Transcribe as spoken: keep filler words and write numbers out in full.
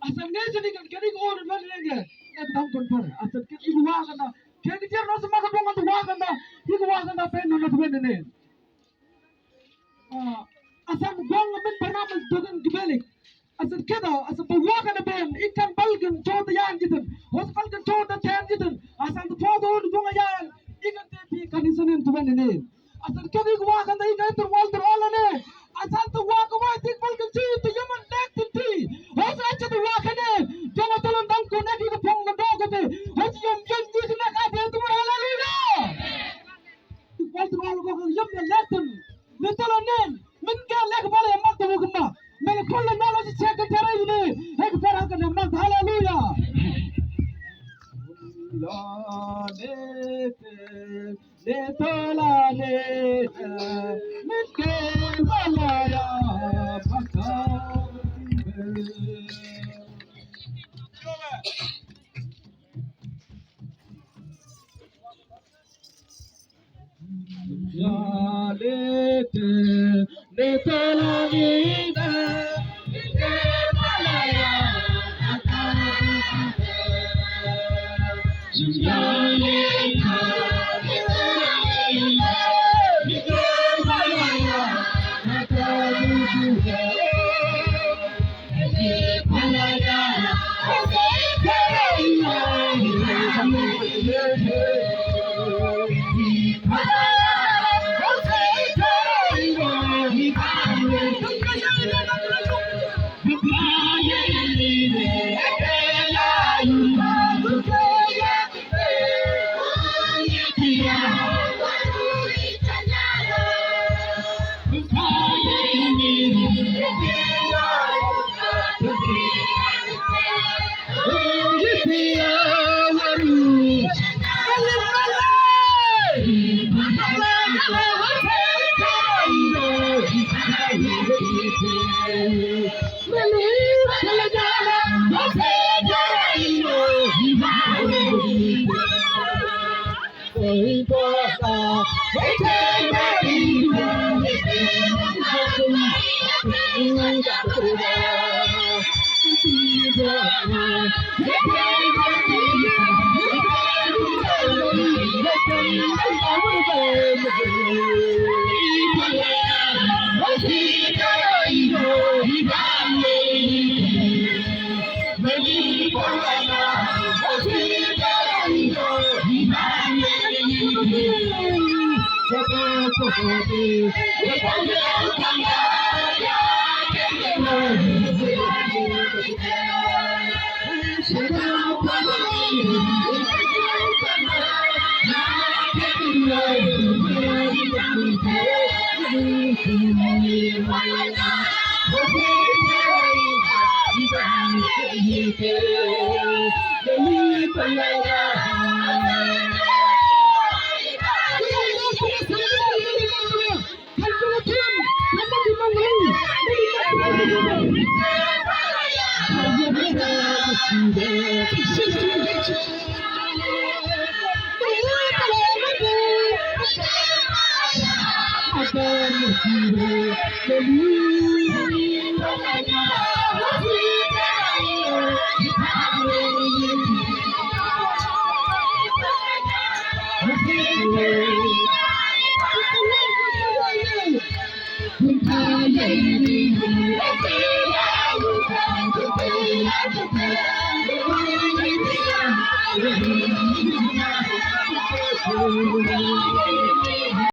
Asan nge'e sini kan keni ko oro lon nge'e. Nge'e dangkon para. Asan keni ko wakanda. Keni tiar no sema ka bunga tu wakanda. Iko wakanda pen no na tu pen ne. Ah, asan guang men barnama dogen gibelik. Asan keda, asan ba wakanda pen, ikan balgen chota yan gitun. Hos balgen chota yan gitun. Asan tu podo du bunga yan. Ikan tepi kan isanin tu pen ne. Asan keda iko wakanda ikan tur wal tur wala ne. Asan tu waka wa tik balgen chota yaman lek tun ti. Hos acha tu wakane. Jama tolong dangkon ne iko pong na dogo te. Hos yom yom yom ne ka de tu, haleluya. Ikwal tu wal ko yom ya lektun. Ni tolo nen. Min ke lek bale ya mak tu kumba. Min kulla nalo si chek kere ini. Ek pera ka ne mak. Haleluya. Ne tola ne. Min ke bale ya mak.